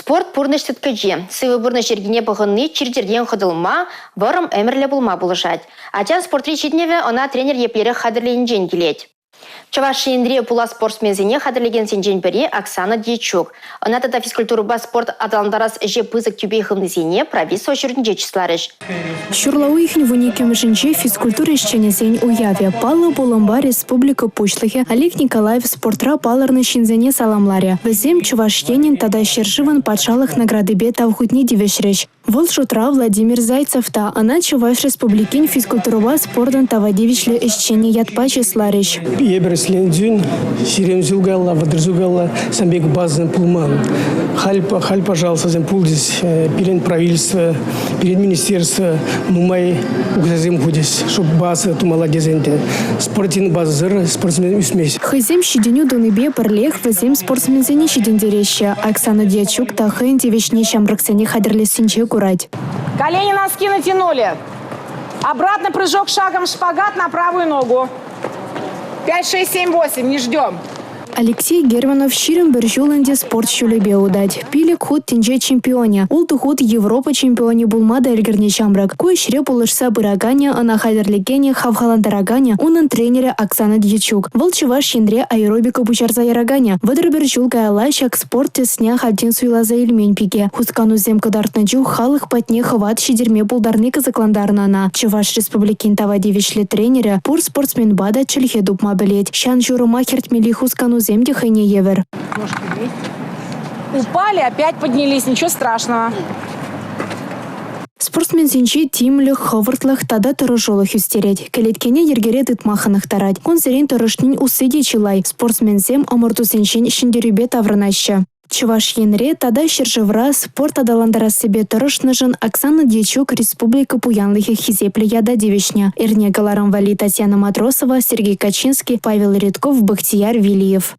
Спорт пурнӑҫ тыткӑчи. Сывӑ пурнӑҫ йӗркине пӑхӑнни чир-чӗртен хӑтӑлма, вӑрӑм ӗмӗрлӗ пулма пулӑшать. Ачан спортри ҫитӗнӗвӗ ӑна тренер еплерех хатӗрленинчен килет. Чӑваш Енре пулас спортсменсене хатӗрлекенсенчен пӗри Оксана Дьячук. Ӑна тата физкультурӑпа спорт аталантарас ӗҫе пысӑк тӳпе хывнисене правительство ҫуртӗнче чысларӗҫ. Ҫурла уйӑхӗн вуниккӗмӗшӗнче физкультура ӗҫченӗсен уявӗ. Паллӑ пулӑмпа республика Пуҫлӑхӗ Олег Николаев спортра палӑрнӑ ҫынсене саламларӗ. Вӗсем Чӑваш Енӗн тата ҫӗршывӑн патшалӑх наградипе тав хутне тивӗҫрӗҫ. Вӑл шутра Владимир Зайцев та. Ӑна Чӑваш Республикин физкультурӑпа спортӑн тава тивӗҫлӗ ӗҫченӗ ятпа чысларӗҫ. Эпир ӗҫленсен ҫирӗм ҫул каялла, 30 ҫул каялла ҫавӑн пек база пулман. Халь, халь пожалуйста, пулчӗҫ пирӗн правительство, пирӗн министерство нумай укҫасем хучӗҫ, чтоб база тумалла тесен те. Спортивный базӑсӑр спортсмен ӳсмест. Хӑйсем ҫитӗнӳ тунипе пӗрлех вӗсем спортсменсене ҫитӗнтереҫҫӗ. Оксана Дьячук та хӑйӗн тивӗҫне ҫамрӑксене хатӗрлессинче курать. Колени носки натянули. Обратно прыжок шагом шпагат на правую ногу. 5, 6, 7, 8. Не ждем. Алексей Германов 21 ҫул ӗнтӗ спорт ҫулӗпе утать. Пилӗк хут тӗнче чемпионӗ, ултӑ хут Европа чемпионӗ пулма та ӗлкӗрнӗ ҫамрӑк. Ку ӗҫре пулӑшса пыраканӗ, ӑна хатӗрлекенӗ, хавхалантараканӗ унӑн тренерӗ Оксана Дьячук. Вӑл Чӑваш Енре аэробика пуҫарса яраканӗ. 31 ҫул каялла ҫак спорт тӗсне ахальтен суйласа илмен пике. Хусканусем кӑтартнӑ чух халӑх патне хӑват ҫитерме пултарни кӑсӑклантарнӑ ӑна. Чӑваш Республикин тава тивӗҫлӗ тренерӗ пур спортсменпа та чӗлхе тупма пӗлет. Ҫан-ҫурӑма хӗртмелли хусканусем те хӑйне евӗр. Упали, опять поднялись, ничего страшного. Спортсменсенче тимлӗх, хӑвӑртлӑх тата тӑрӑшулӑх ӳстерет. Кӗлеткене йӗркере тытма хӑнӑхтарать. Кунсерен тӑрӑшнин усси те чылай. Спортсменсем ӑмӑртусенчен ҫӗнтерӳпе таврӑнаҫҫӗ. Чӑваш Енре тата ҫӗршывра спорт аталантарассипе тӑрӑшнӑшӑн Оксана Дьячук республика пуянлӑхӗ хисеплӗ ята тивӗҫнӗ. Эрне кӑларӑм валли Татьяна Матросова, Сергей Качинский, Павел Редков, Бахтияр Вилиев.